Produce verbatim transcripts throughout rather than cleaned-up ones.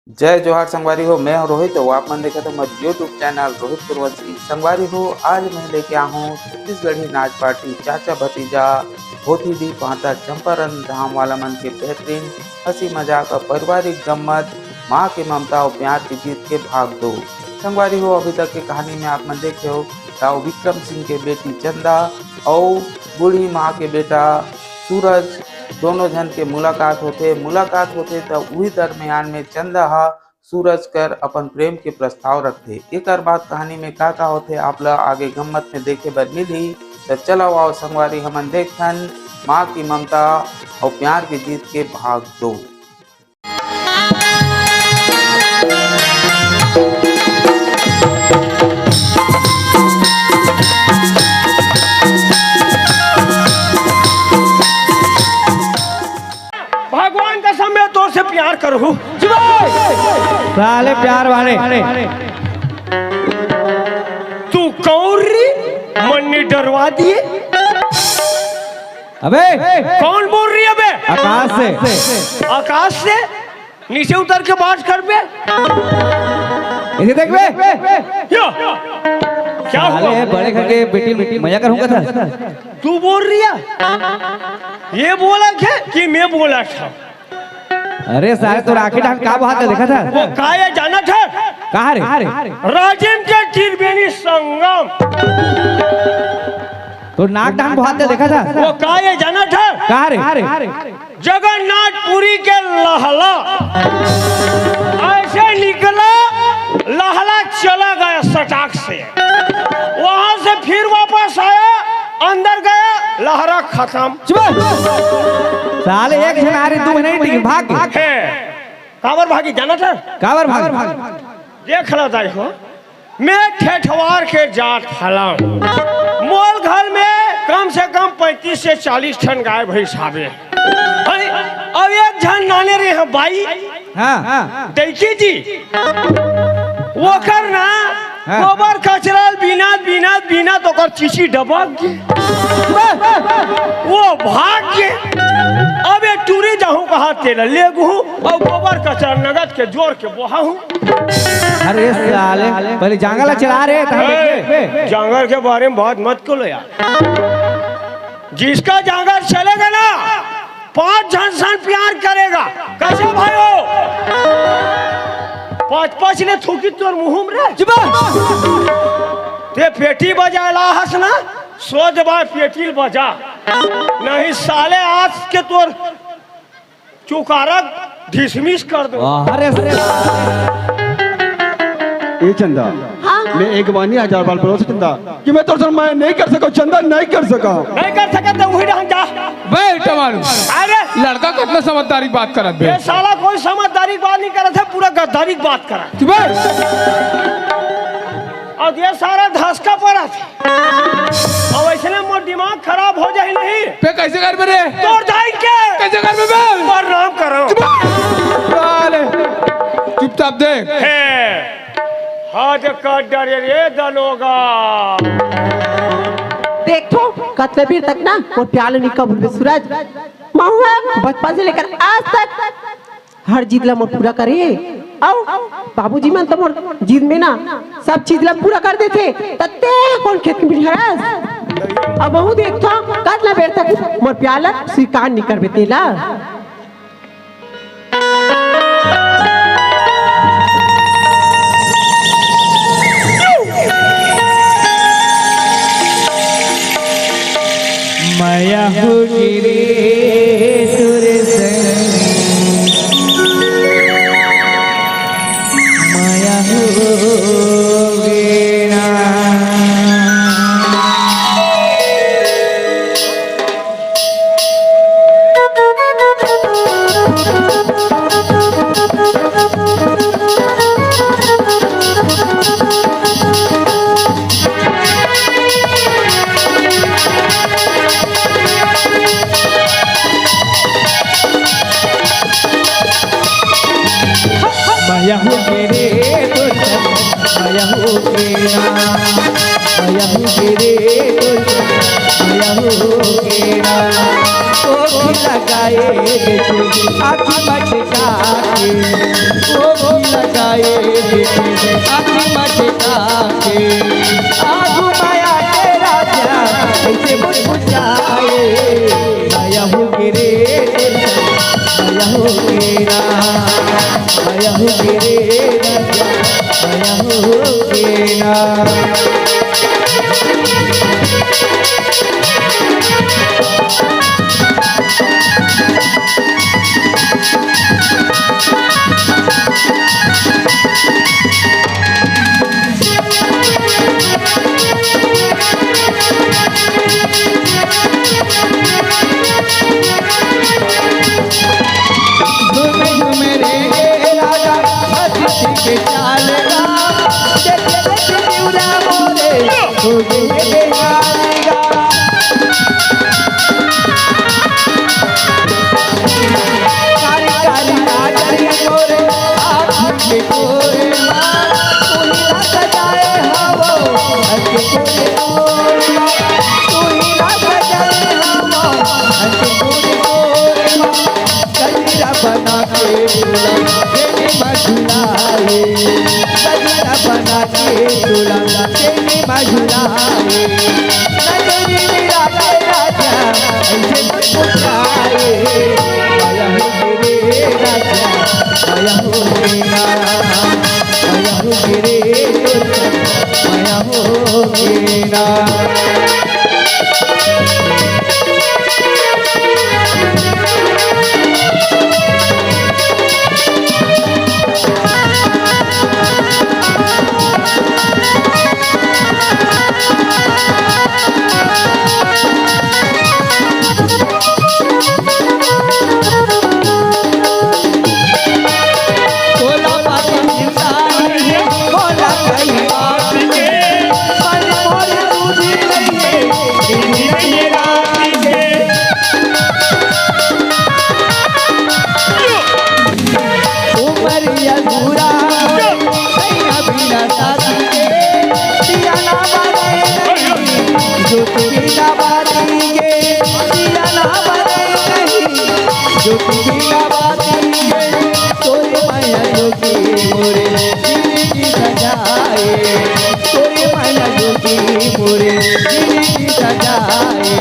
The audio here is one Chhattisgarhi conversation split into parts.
जय जोहार संगवारी हो, मैं हूं रोहित, अउ आप मन देखत हो हमर YouTube चैनल रोहित सूर्यवंशी। संगवारी हो, आज मैं लेके आ हूं छत्तीसगढ़ी नाच पार्टी चाचा भतीजा भोथीडीह पांवटा चंपारण धाम वाला मन के बेहतरीन हंसी मजाक अउ पारिवारिक गम्मत मां के ममता अउ प्यार के जीत के भाग दो। संगवारी हो, अभी तक के कहानी में आप मन देखे हो, दाऊ विक्रम सिंह के बेटी चंदा अउ बूढ़ी मां के बेटा सूरज, दोनों झन के मुलाकात होथे। मुलाकात होथे त उही दरमियान में चंदा ह सूरज कर अपन प्रेम के प्रस्ताव रखथे। एकर बाद कहानी में का का होथे, आप ला आगे गम्मत में देखे बर मिलही। त चलो आओ संगवारी, हमन देखथन मां की ममता अउ प्यार के जीत के भाग दो। भगवान कसम, मैं तोर से प्यार करूं। साले प्यार वाले। तू कौन री? मन्नी डरवा दिए। अबे कौन बोल रही है बे? आकाश से। आकाश से? नीचे उतर के बात कर बे। इसे देख बे। यो, क्या हुआ? साले बड़े करके बेटी मजा करूंगा था। तू बोल रही है? ये बोला क्या कि मैं बोला था? अरे साले, तो राखी ढाल का बात देखा था? वो का ये जाना था? कहा रे? राजिम के त्रिवेणी संगम। तो नाक डांग बहुत दे देखा था? वो का ये जाना था? कहा रे? जगन्नाथपुरी के लहला ऐसे निकला, लहला चला गया सटाक से। वहां से फिर वापस आया, अंदर गया, लहरा खत्म। चुप। साले एक झन आ रही, दू नहीं टिकी, भाग गए। है। काबर भागी जाना था? काबर भागी? देख ला दाई हो, मैं ठेठवार के जात हलाम। मोल घर में कम से कम पैंतीस से चालीस ठन गाय भैंस हावे। अरे, अब एक झन नाने रे हैं बाई, हाँ। दैकी जी, वो कर ना, हाँ। गोबर कचरा बिना, बिना, बिना तो कर चीची डबक गे। वो भाग गे। अब ये टूरी जाहूं कहा तेल ले गुहूं और गोबर कचरा नगद के जोर के बोहा हूं। अरे साले, पहले जांगर ला चला रे, तहां ए, देखबे। जांगर के बारे में बात मत करो यार। जिसका जांगर चलेगा ना, पांच झन सन प्यार करेगा। कैसे भाई हो? पांच पांच ने थूकी तोर मुंह में रे। चुप। ते पेटी बजाए ला हस ना, सोच बा पेटी बजा। नहीं साले आज के तोर चुकारा डिसमिस कर दो। वाह, अरे ए चंदा, हाँ। मैं एक बानी हजार बार बोलो चंदा कि मैं तोर से मैं नहीं कर सका, चंदा नहीं कर सका। नहीं कर सका तो वही रहन जा। बे टमारू, अरे लड़का कितना समझदारी बात करत बे। ये साला कोई समझदारी बात नहीं करत है, पूरा गद्दारी बात करत। बे। और ये सारा धसका पड़ा था। अब ऐसे में मोर दिमाग खराब हो जाए नहीं। पे कैसे घर में रे? तोर जाए के? कैसे घर में बे? मोर नाम करो। चुप। साले। चुपचाप देख। है। हाथ काट डाले रे दलोगा। देख तो, कतले बीर तक ना, मोर प्यार ला निका भूलबे सूरज। महुआ, बचपन से लेकर आज तक हर जिद ला मोर पूरा करे। अउ बाबूजी मन तो मोर जिद में ना सब चीज ला पूरा कर देथे, त ते कोन खेत में हरस? अब महू देखथो, कतला बेर तक मोर प्यार ला स्वीकार नइ करबे तेला। मया होगे रे तोर संग, मया होगे ना। मया होगे रे तोर संग, मया होगे ना, मया होगे रे तोर संग, मया होगे ना। ओ लगाए देखे आँखी मटका के, वो भी लगाए देखे आँखी मटका के। आगू माया के राजा ऐसे मुस्कुराए, माया हो गे रे, माया हो गे ना, माया हो गे रे राजा, माया हो गे ना। झूम झूम रे राजा, भक्ति के चाल गा, देख देख निउरा मोरे, हो गे बेहाल गा। कारी कारी काजल मोरे, आँख के कोरे मा, तू ही ना सजाए हवो, हंस के कोरे कोरे मा, तू ही ना सजाए हवो, हंस के कोरे कोरे मा। गजरा बना के तोला, जेने मझुलाए। गजरा बना के तोला, जेने मझुलाए। नजरी मिला के राजा, ऐसे मुस्कुराए। माया हो गे रे राजा, माया हो गे ना, माया हो गे रे, माया हो गे ना। उमरिया बुरा होए, सैया बिना साथी के, दिया ना बरे नहीं, जोत बिना बाती के, दिया ना बरे नहीं, जोत बिना बाती के। तोरे माया जोगी मोरे जिंदगी सजाए, तोरे माया जोगी मोरे जिंदगी सजाए।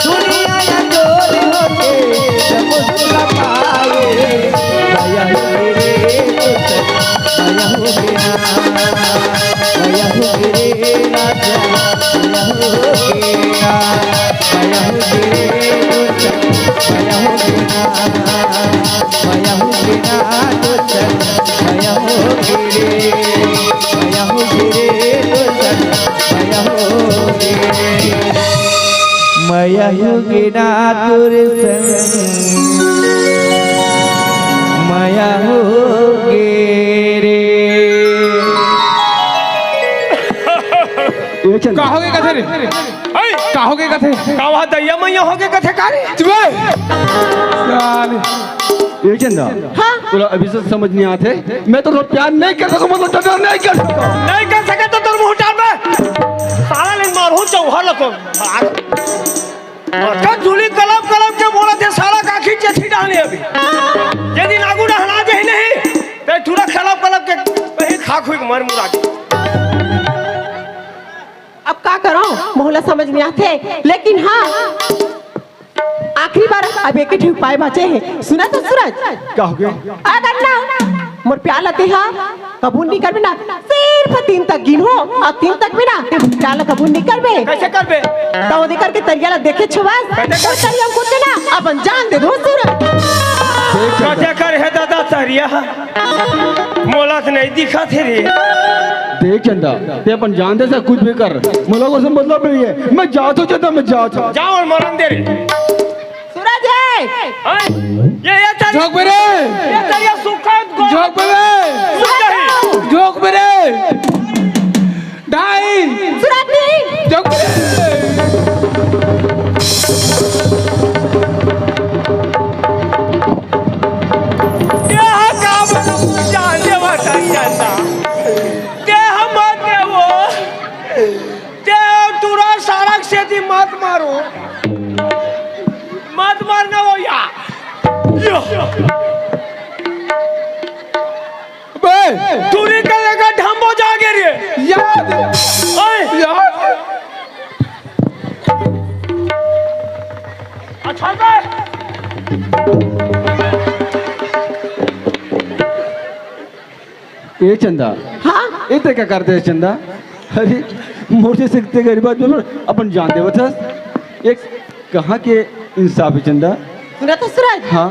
दुनिया या जोर होके सब सुख पाए। माया हो गे रे दोस्त, माया हो गे ना। माया हो गे रे राजा, माया हो गे ना। माया हो गे रे दोस्त, माया हो गे ना। माया हो गे ना दोस्त, माया हो गे रे। माया हो गे रे दोस्त, माया हो गे। माया हो गे ना तोरे संग, माया हो गे रे। ए चंदा। का हो गे कथे रे? ऐ! का हो गे कथे? का वहाँ दैया मैया हो गे कथे का रे? चुप बे। साले। ए चंदा। हाँ। तोला अभी से समझ नहीं आते। मैं तो प्यार नहीं कर सकूं, मतलब डर नहीं कर सकता। नहीं कर सके तो तोर मुंह टान बे। साला ले मारहूं चौहा लको। अतका झूली कलप कलप के बोलथे साला, काखी चेथी डाले अभी। ये दिन आगू डहना दे नहीं, ते थोड़ा कलप कलप के कहीं खा खुई के मर मुरा के। अब का करो, मोला समझ नहीं आते, लेकिन हाँ, आखिरी बार अब एक ठे उपाय बाचे हे। सुना तो सूरज। का हो गे? अगर ना मोर प्यार ला तेहा कबूल नहीं करबे ना, सिर्फ तीन तक गिनहूं अउ तीन तक भी ना, प्यार ला कबूल नहीं करबे। कैसे करबे? तो ओदे करके तरिया ला देखे छुबस, कैसे कर- तरिया में कूद के ना अपन जान दे दूं सूरज। कैसे कर हे दादा तरिया? मोला तो नहीं दिखत हे रे। देख चंदा, ते अपन जान दे से कुछ भी कर, मोला को से मतलब नहीं है। मैं जात हूँ चंदा, मैं जात हूँ। जाओ अउ मरन दे रे। सूरज है। हैं? ये, ये तरिया, झोंक बे रे। ये तरिया सुखा है, गो- झोंक बे रे। सुखा है। झोंक बे रे। ढाई। सूरज नहीं। झोंक बे रे। ये हा काम जाने वाला चंदा। ते हम आते वो। ते टूरा सारा से दी मत मारो। हाथ मारना हो या। या। बे, टूरी का लगा ढम्बो जागे रे। याद। ओए। याद। अच्छा बे। ए चंदा। हाँ? ए ते का करते है चंदा? अरे, मोर जैसे इतने गरीब आदमी पर अपन जान देवत हस। एक कहाँ के इंसाफ है चंदा? सुनत हस सूरज? हाँ।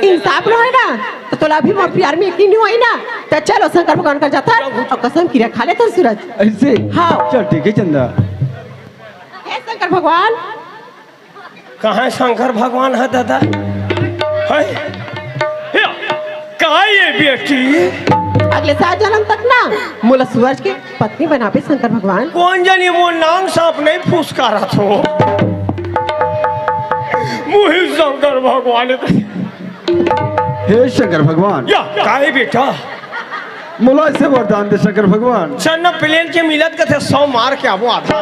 इंसाफ न होय ना, तो तोला अभी मोर प्यार में यकीन नहीं होय ना, तो चलो शंकर भगवान का जाता और कसम किरिया खा लेता सूरज। ऐसे? हाँ। चल ठीक है चंदा। हे शंकर भगवान, कहाँ शंकर भगवान है दादा? है? या, का ये बेटी? अगले सात जन्म तक ना मोला सूरज के पत्नी बनाबे शंकर भगवान। कोन जनी वो नांग सांप नहीं फुसकारत हो? मुही शंकर भगवान। हे शंकर भगवान। या, का ये बेटा? मोला ऐसे वरदान दे शंकर भगवान। चन्ना प्लेन के मिलत कथे सौ मार के आबो आधा।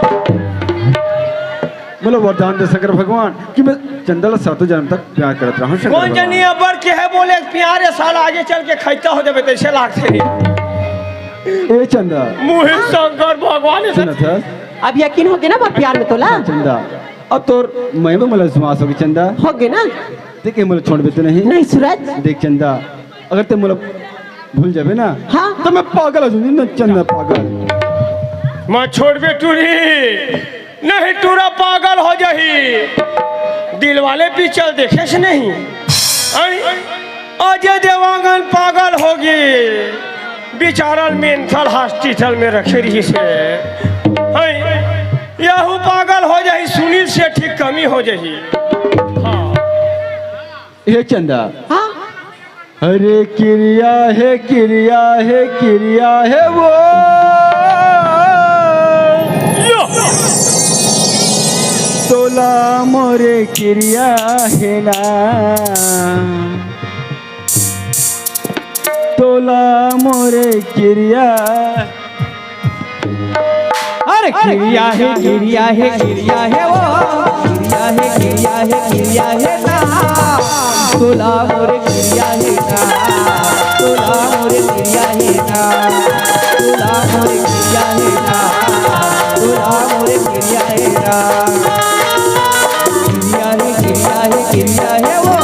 मोला वरदान दे शंकर भगवान कि मैं चंदा ला सातों जन्म तक प्यार करत रहूं शंकर कोन भगवान। जनी अबर के है बोले प्यार ये साल आगे चल के खैता हो जाबे तैसे लागथे। ए चंदा। मुहे शंकर भगवान सुनत हस? अब यकीन हो गया ना मोर प्यार में तोला? हाँ, चंदा। अब तोर मैं में मोला विश्वास होगे चंदा। हो गया ना? देख, ये मोला छोड़बे तो नहीं? नहीं सूरज। देख चंदा, अगर ते मोला भूल जाबे ना, हाँ। तो मैं पागल हो जाऊंगी ना चंदा, पागल। मैं छोड़बे टूरी। नहीं टूरा पागल हो जाही। दिल वाले पिक्चर देखे से नहीं? अरे, अजय देवांगन पागल होगी, बिचारल मेंटल हॉस्पिटल में रखे रही से। हैं? यहू पागल हो जाही, सुनील सेठ की कमी हो जाही। हाँ। हे चंदा। हाँ? अरे किरिया हे, किरिया हे, किरिया हे वो। यो। तोला मोरे किरिया हे ना, तोला मोरे किरिया। अरे किरिया हे, किरिया हे, किरिया हे वो, किरिया हे, किरिया हे, किरिया हे ना, तोला मोरे किरिया हे ना, तोला मोरे किरिया हे ना, तोला मोरे किरिया हे ना, तोला मोरे किरिया हे ना। किरिया हे, किरिया हे, किरिया हे वो,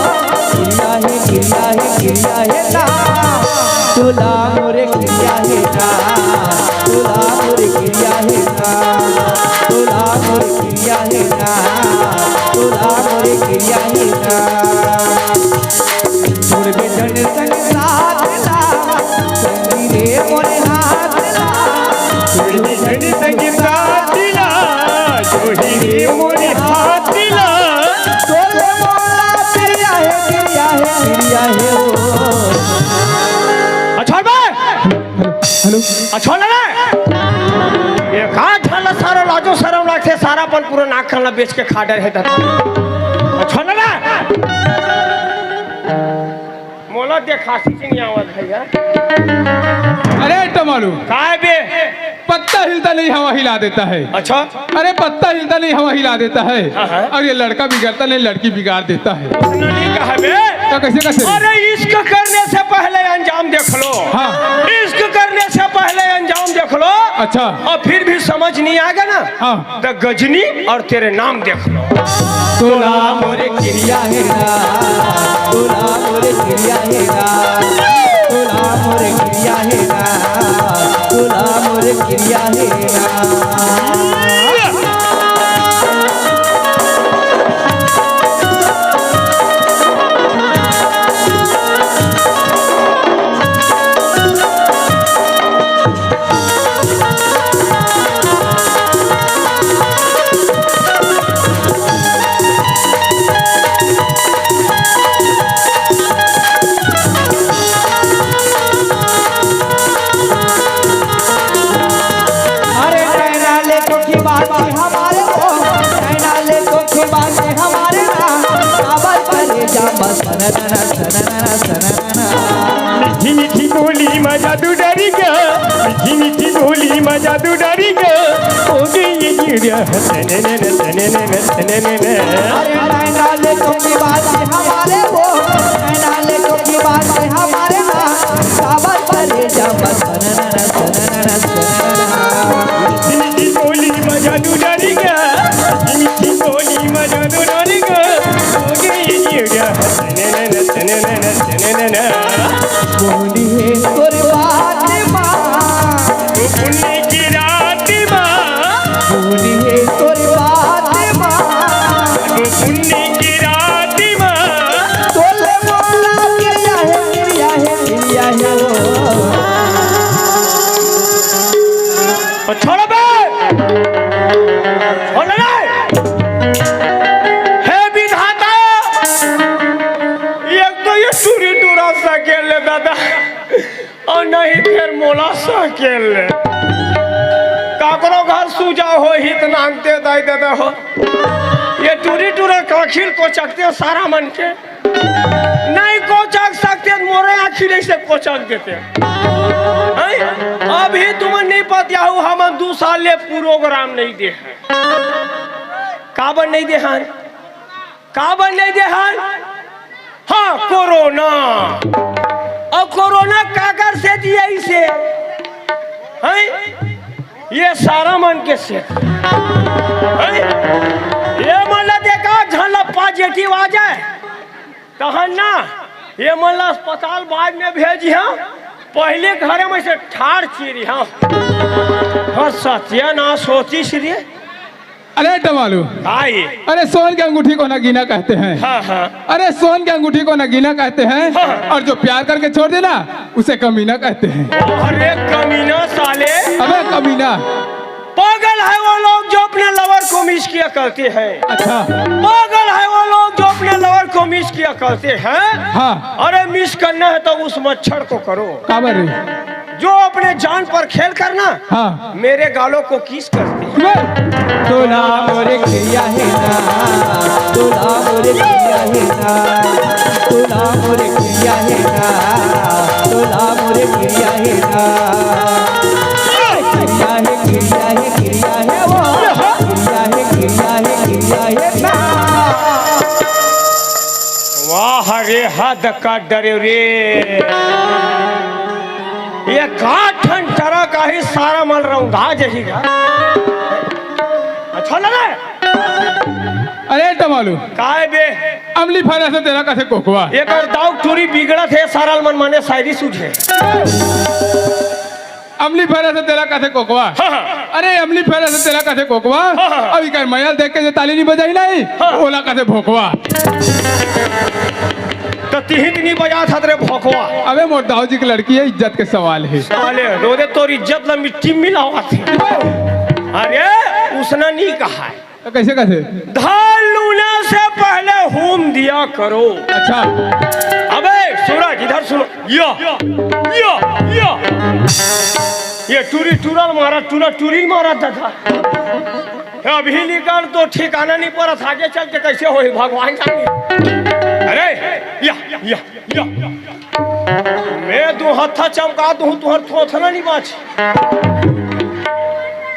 किरिया हे, किरिया हे, किरिया हे ना, तोला मोरे किरिया हे ना, तोला मोरे किरिया हे ना, तोला मोरे किरिया हे ना, तोला मोरे किरिया हे ना। छोड़बे झन संग साथ ला, संगी रे मोरे हाथ ला। छोड़बे झन संग साथ ला, जोही रे मोरे हाथ ला। तोले मोला पिरिया हे, पिरिया हे, पिरिया हे ओ। अच्छा बे। Hello, hello. अच्छा ना। ये का ठाला सारा लाजो शरम रखे, सारा अपन पूरा नाक कान ला बेच के खा डरे हे दादा। अच्छा ना। मोला देखासी से नहीं आवत भैया। अरे टमालू। काय बे? पत्ता हिलता नहीं, हवा हिला देता है। अच्छा। अरे पत्ता हिलता नहीं, हवा हिला देता है। हाँ, हाँ। और ये लड़का बिगड़ता नहीं, लड़की बिगाड़ देता है। उतना नहीं कहा बे। तो कैसे, कैसे? अरे इश्क करने से पहले अंजाम देख लो। हाँ। इश्क करने से पहले अंजाम देख लो। अच्छा। और फिर भी समझ नहीं आएगा ना। हाँ। तो गजनी और तेरे नाम देख लो। तोला मोरे किरिया हे ना, तोला मोरे किरिया हे ना, तोला मोरे किरिया हे ना, तोला मोरे किरिया हे ना। अरे नैना ले तो की बात है हमारे को, नैना ले तो की बात है हमारे ना, काबर करे जा बस सननना, सननना, सननना। मीठी मीठी बोली मा जादू डारी गया, मीठी मीठी बोली मा जादू डारी गा, हो गई ये चिड़िया, तने नने, तने नने, तने नने। अरे नैना ले तो की बात है हमारे वो, नैना ले तो की बात है हमारे ना, सावन परे जब सननन सननन सननन। मीठी मीठी बोली मा जादू डारी गा, मीठी मीठी बोली मा जादू डारी गा, हो गई ये चिड़िया, तने नने, तने नने, तने नने। बोली है तोर बात मा, पुन्नी की रात मा, बोली है तोर बात मा, पुन्नी की रात मा, तोले बोला किरिया है, किरिया है, किरिया है वो। छोड़ बे। छोड़ रे। हे विधाता, एक तो ये टूरी टूरा सकेल ले दादा, अउ नहीं फेर मोला सकेल ले। काकरो घर सूजा होही त नानते दाई ददा हो। ये टूरी टूरा काखिल कोचकथे सारा मन के। नहीं कोचक सकते त मोरे आँखी नहीं से कोचक देते। हैं? अभी तुमन नहीं पतियाहू, हमन दू साल ले प्रोग्राम नहीं दे हन। काबर नहीं दे हन? काबर नहीं दे हन? हाँ, कोरोना। अउ कोरोना काकर सेती अइसे? हैं? ये सारा मन के सेती। हैं? ये मन ला देखा, झन ला positive आ जाए, तहन ना, ये मन ला अस्पताल बाद में भेजिहा, पहले घरे में से ठाड़ चीरिहा। हाँ, सत्यानाश होतिस रे। अरे टमालू, आई। अरे सोन के अंगूठी को नगीना कहते हैं। हाँ, हाँ। अरे सोन के अंगूठी को नगीना कहते हैं। हाँ। और जो प्यार करके छोड़ देना, उसे कमीना कहते हैं। अरे कमीना साले। अबे कमीना। पागल है वो लोग जो अपने लवर को मिस किया करते हैं। अच्छा। पागल है वो लोग जो अपने लवर को मिस किया करते हैं। हाँ। अरे मिस करना है तो उस मच्छर को करो। काबर रे? जो अपने जान पर खेल कर ना, हाँ। मेरे गालों को किस करते हैं। तोला मोरे किरिया हे ना, तोला मोरे किरिया हे ना, तोला मोरे किरिया हे ना, तोला मोरे किरिया हे ना। किरिया हे, किरिया हे, किरिया हे वो। किरिया हे, किरिया हे, किरिया हे ना। वाह रे, हद का डरे रे। ये का ठन टरक आही, सारा मन रौंदा जही गा। अच्छा लगा? अरे टमालू। काय बे? अमली फरा से तेला कथे कोकवा। एकर दाऊ टूरी बिगड़त हे, सारा मन माने शायरी सूझे। अमली फरा से तेला कथे कोकवा। हाँ, हाँ। अरे अमली फरा से तेला कथे कोकवा। हाँ, हाँ। अब इकर मया ल देख के जे ताली नहीं बजाही नहीं, हाँ। ओला कथे भोकवा। त तिही त नहीं बजात हस रे भोकवा। अबे मोर दाऊ जी के लड़की हे, इज्जत के सवाल हे। साले, रोजे तोर इज्जत ला मिट्टी में मिलावत हे। अरे, उसना नहीं कहा हे। त कैसे कथे? धान लूने से पहले हूम दिया करो। अच्छा। अबे सूरज, इधर सुनो। या, या, या। ये टूरी टूरा मारा, टूरा टूरी मारा दादा। अभी निकल तो ठिकाना नहीं पड़ा, आगे चल के कैसे होही भगवान जाने। अरे, या, या, या। मैं दो हत्था चमका दूं, तुहर थोथना नहीं बाची।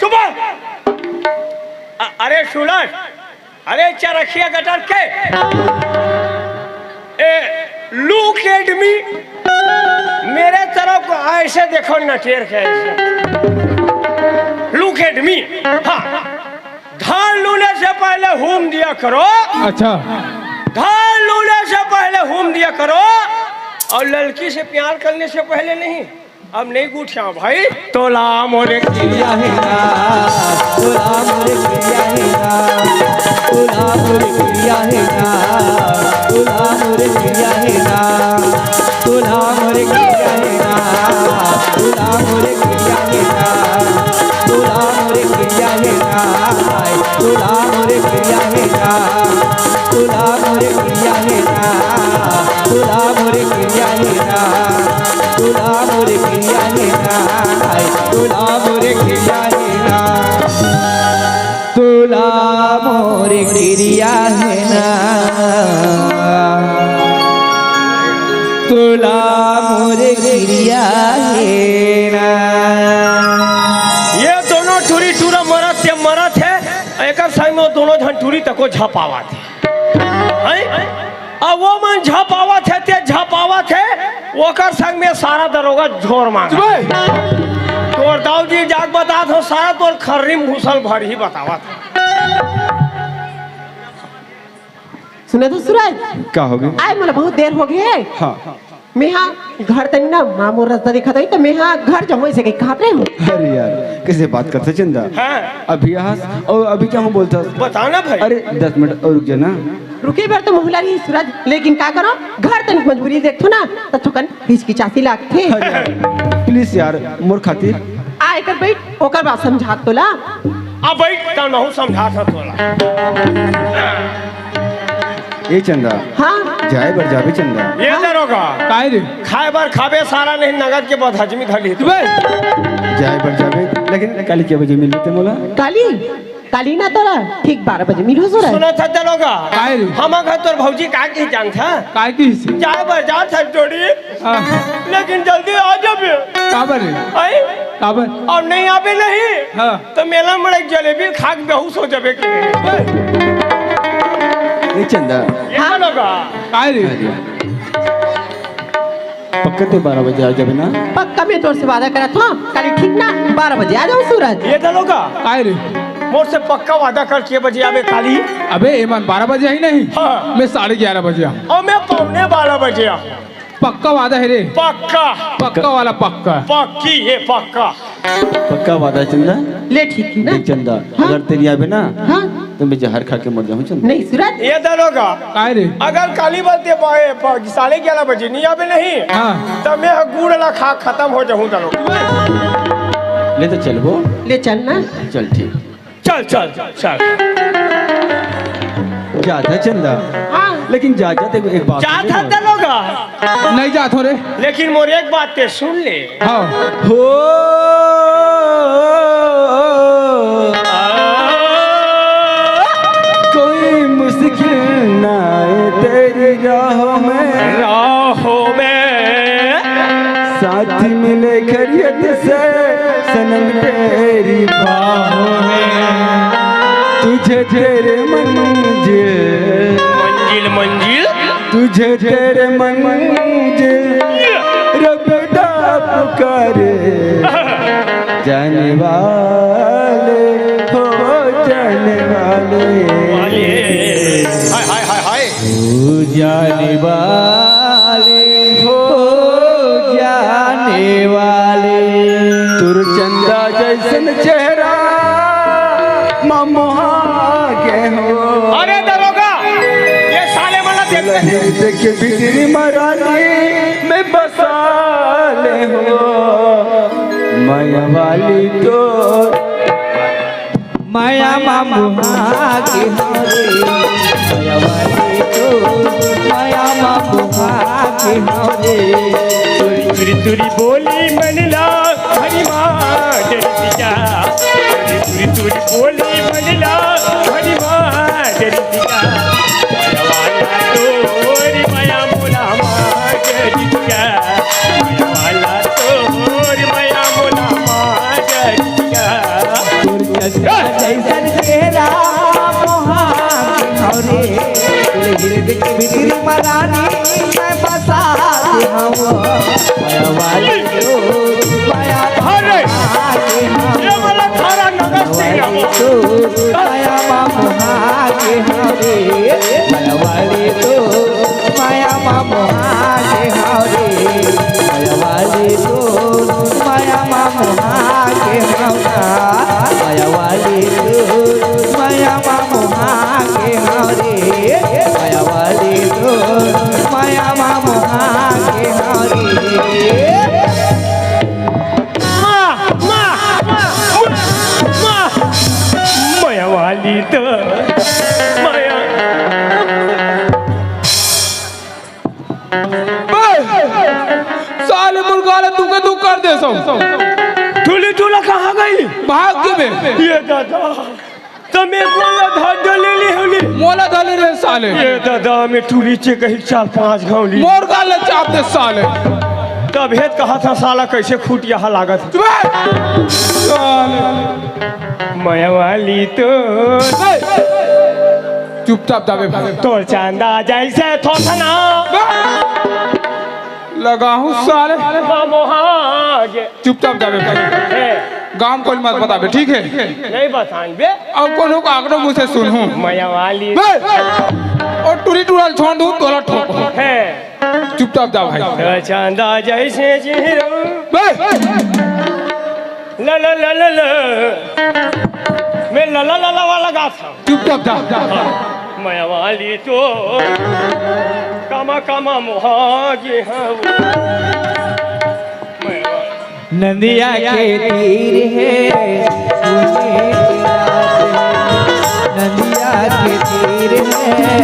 चुप। अ-, अरे सुलर, अरे चरखिया गटर के, ए, look at me, मेरे तरफ ऐसे देखो ना, टेर के ऐसे। Look at me। हाँ, धान लूने से पहले हूम दिया करो। अच्छा। धान लूने से पहले हूम दिया करो, और लड़की से प्यार करने से पहले नहीं। अब नहीं गुठिया भाई। तोला मोरे किरिया हे ना, तोला मोरे किरिया हे ना, तोला मोरे किरिया हे ना, तोला मोरे किरिया हे ना, तोला मोरे किरिया हे ना, तोला मोरे किरिया हे ना, तोला मोरे किरिया हे ना, तोला मोरे किरिया हे ना, तोला मोरे किरिया हे ना, तोला मोरे किरिया हे ना। तोला मोरे किरिया हे ना, तोला मोरे किरिया हे ना, तोला मोरे किरिया हे ना, तोला मोरे किरिया तको झपावत हे। हैं? अब वो मन झपावत हे, ते झपावत हे, ओकर संग में सारा दरोगा झोर मांगा। तोर दाऊ जी जाके बतात हो, सारा तोर खर्री में घुसल भर ही बतावत हे। सुने तो सूरज, का हो गे? आए मोला बहुत देर हो गे। हाँ। मेहा घर तनी ना माँ मोर रस्ता दिखत होही, त मेहा घर जाहूँ ऐसे कही कहत रहे हूँ। अरे यार, कैसे बात करता चंदा? हाँ। अभी आस और अभी क्या हूँ बोलता? बताना भाई। अरे, दस मिनट और रुक जाना। रुके बर तो मोहला रही सूरज, लेकिन का करो, घर तनी मजबूरी देखथो ना, त थोकन हिचकिचासी लागथे। अरे यार, प्लीज यार, मोर खातिर। आ एकर बैठ, ओकर बाद समझात तोला। आ बैठ, त नहु समझात ह तोला। ए चंदा। हाँ। जाए बर जाबे चंदा। ये दरोगा। काय रे? खाए बर खाबे सारा, नहीं नगद के बदहजमी धर ली। बे। जाए बर जाबे, लेकिन काली के बजे मिलबे ते मोला? काली? काली ना तोला ठीक बारह बजे मिलहूँ सूरज। सुनत ह दरोगा। काय रे? हमर घर तोर भौजी का कही जानत ह? काय कहिस? जाए बर जात ह टोरी। हाँ। लेकिन जल्दी आ जाबे। काबर रे? आई? काबर? अब नहीं आबे नहीं। हाँ। त मेला में एक जलेबी खा के बेहोश हो जाबे के। ए चंदा। ये हाँ। दरोगा। काय रे? पक्का ते बारह बजे आ जाबे ना? पक्का मैं तोर से वादा करत हूँ, काली ठीक ना बारह बजे आ जाहूँ सूरज। ये दरोगा। काय रे? मोर से पक्का वादा कर के बजे आबे काली। अबे एमन बारह बजे आही नहीं। हाँ। मैं साढ़े ग्यारह बजे आऊँ। और मैं पौने बारह बजे आऊँ। पक्का वादा हे रे। पक्का। पक्का वाला पक्का। पक्की हे पक्का। पक्का वादा चंदा। ले ठीक हे ना? देख चंदा, हाँ। अगर ते नइ आबे ना, हाँ। त मैं जहर खा के मर जाहूँ चंदा। नहीं सूरज। ये दरोगा। काय रे? अगर काली बलते प-, प-, साढ़े ग्यारह बजे नइ आबे नहीं, हाँ। त मैं ह गुड़ ला खा खतम हो जाहूँ दरोगा। ले त चलबो। ले चल ना। चल ठीक। चल, चल, चल। जात ह चंदा। हाँ। लेकिन जात जात एक, एक बात जात सुन ह ले। दरोगा। नहीं जात हो रे। लेकिन मोर एक बात ते सुन ले। हाँ। हो। कोई मुश्किल ना आए तेरी राहों में। राहों में। साथ मिले खैरियत से सनम तेरी बाहों में। तुझे तेरे मंजिल। मंजिल, मंजिल। तुझे तेरे मंजिल रब दा पुकारे। जाने वाले हो जाने वाले। वाले। हाय, हाय, हाय, हाय। ओ जाने वाले, हो जाने वाले। तोर चंदा जैसन चेहरा मा मोहा गे हो। अरे दरोगा, ये साले मन ला देख ले। देख के बिजली मरानी में बसा ले हो। मया वाली तो मया मा मोहा गे हँव रे, मया वाली तो, मया मा मोहा गे हँव रे। तुरी तुरी बोली मन ला हरी माँ डरतिया, तुरी तुरी बोली मन ला हरी माँ डरतिया। मया वाला तोर मया मोला माँ डरतिया, मया वाला तोर मया मोला माँ डरतिया। तोर चंदा जैसन चेहरा मोहा के हँव रे, तोर हृदय के भीतरी म रानी मैं बसा के हँव। मया वाली तो मया अरे! मोहा के हँव। ये वाला खारा नगर से मया वाली तो मया मा मोहा के हँव रे, मया वाली तो मया मा मोहा के हँव रे, मया वाली तो मया मा मोहा के हँव ना, मया वाली तो मया मा मोहा के हँव रे, मया वाली तो मया मा मोहा के हँव रे। माँ, माँ, माँ, माँ, मया वाली तो मया। बे, साले मुर्गा ला तू के तू कर दे सो। ठुली ठुला कहाँ गई? भाग के बे। ये दादा, तमे कोन ला धर डले ले होली? मोला धले रे साले। ये दादा, मैं टूरी चे कही चार पांच घाव ली। मोर गाल ला चाप दे साले। तब हेत कहा था साला कैसे खूट यहाँ लागत। चुप रह। साले। मया वाली तो। ए! चुपचाप जाबे भाई। तोर चंदा जैसे थोथना। लगाहूं साले। मोहा गे। चुपचाप जाबे भाई। हे। गांव कोई मत बताबे, ठीक है? नहीं बताएंगे। अउ कोनो काकरो मुंह से सुनहूं। मया वाली। बे! अउ टूरी टूरा ल छोड़ दूं, तोला ठोक। हे। चुपचाप जा भाई। चंदा जैसे चेहरा। बे! ला ला ला ला ला। मैं ला ला ला ला वाला गात हंव। चुपचाप जा। मया वाली तो कामा कामा मोहा गे हंव। नंदिया के तीर हे, पुन्नी के रात हे। नंदिया के तीर हे,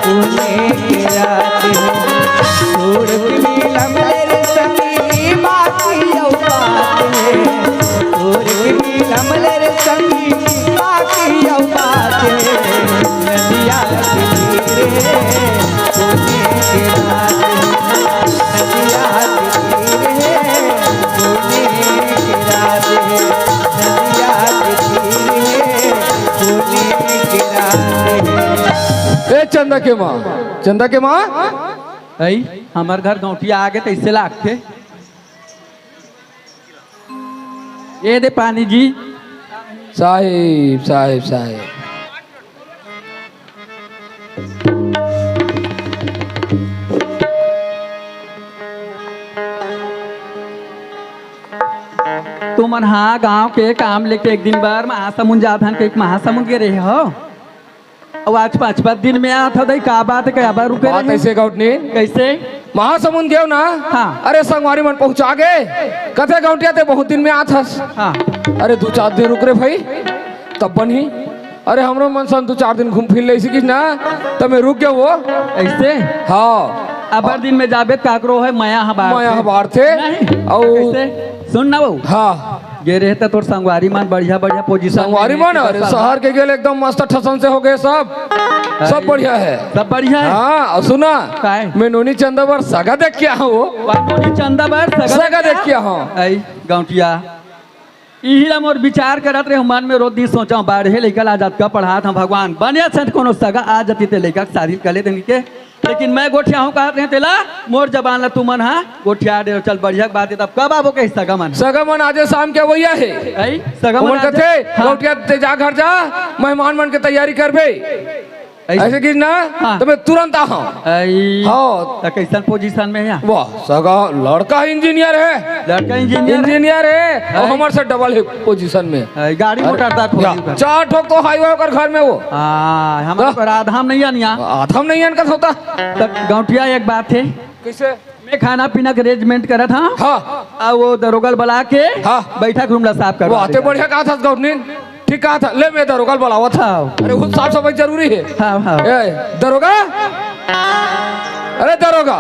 पुन्नी के रात हे। छोड़ के नीलम ले रे संगी, बाकी अउ बात हे। छोड़ के नीलम ले रे संगी, बाकी अउ बात हे। नंदिया के तीर हे, पुन्नी के रात हे। नंदिया के तीर हे, पुन्नी के रात हे। नंदिया के तीर हे, पुन्नी के रात हे। ए चंदा के माँ, चंदा के माँ। अई, हमर घर गौंटिया आगे तइसे लागथे। ए दे पानी जी। साहिब, साहिब, साहिब। तुमन हा गांव के काम लेके एक दिन बर महासमुंद जात हन, कहिके महासमुंद गे रहे हो? अउ आज पांचवा दिन में आत हो, दई, का बात हे, काबर रुके बात रहे? अइसे गौटनी। कइसे? महासमुंद गेव ना? हाँ। अरे संगवारी मन पहुंचा गे, कथे गौंटिया ते बहुत दिन में आत हस। हाँ। अरे दू चार दिन रुक रे भाई, तब बनही। अरे हमरो मन सन दू चार दिन घूम फिर ले सकिस ना, त मैं रुक गेव वो। अइसे? हाँ। अबर दिन में जाबे त काकरो हे, मया ह बाढ़थे। मया ह बाढ़थे। नहीं। अउ कइसे? सुन ना बहू। हाँ। गे रहे त तोर संगवारी मन बढ़िया बढ़िया position संगवारी में मन, अरे शहर के गेल एकदम मस्त ठसन से हो गए सब। अरे, सब बढ़िया हे। सब बढ़िया हे? हाँ, अउ सुना, काय? मैं नोनी चंदा बर सगा देख के आहूं वो। वाह, नोनी चंदा बर सगा सगा देख के आहूं। अई, गौंटिया। इही ला मोर विचार करत रहे, मन में रोज दिन सोचंव, बाढ़े लइका ला जतका पढ़ात हंव भगवान, बने संत कोनो सगा आ जतिस ते लइका के शादी कर लेतेंव के। लेकिन मैं गोठियाहूं कहत रहेंव तेला, मोर जबान ला तुमन हा गोठिया डरेव। चल बढ़िया के बात हे, तब कब आबो कहिस सगा मन? सगा मन आजे शाम के अवइया हे। अई, सगा मन ओमन आजे कथे, हाँ। गौंटिया ते जा घर जा, मेहमान मन के तैयारी करबे। अइसे अइसे कहिस ना, हाँ। त मैं तुरंत आहूं। अई। हाँ। त कइसन position में हे? वाह, सगा लड़का engineer हे। लड़का engineer हे? Engineer हे, अउ अई। हमर से double हे position में। अई, गाड़ी अरे, मोटर तक हो या, गया। चार ठोक तो highway ओकर घर में वो। हाँ, हमर हाँ। तो आधा म नइ आनिया। आधा म नइ आन का होता। त गौंटिया एक बात हे। कइसे? मैं खाना पीना के arrangement करत हंव। हाँ। अउ वो दरोगा ल बला के हाँ। बइठक room ला साफ करवा वाह, ते देगा। बढ़िया कहत हस गौटनी। ठीक कहत हस। ले मैं दरोगा ल बलावत हंव। हाँ। अरे वो साफ सफाई जरूरी हे। हाँ, हाँ। ए, दरोगा। अरे दरोगा।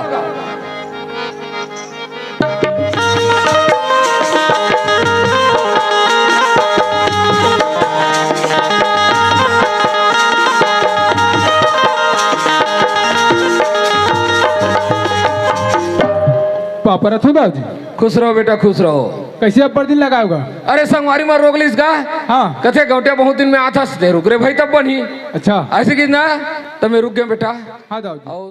पापा रथो बाबूजी। खुश रहो बेटा, खुश रहो। कइसे अब्बड़ दिन लगा होगा? अरे संगवारी मन रोक लिस गा। हाँ। कथे गौंटिया बहुत दिन में आत हस, ते रुक रे भाई तब बनही। अच्छा। अइसे कहिस ना, त मैं रुक गेंव बेटा। हाँ दाऊ जी। अउ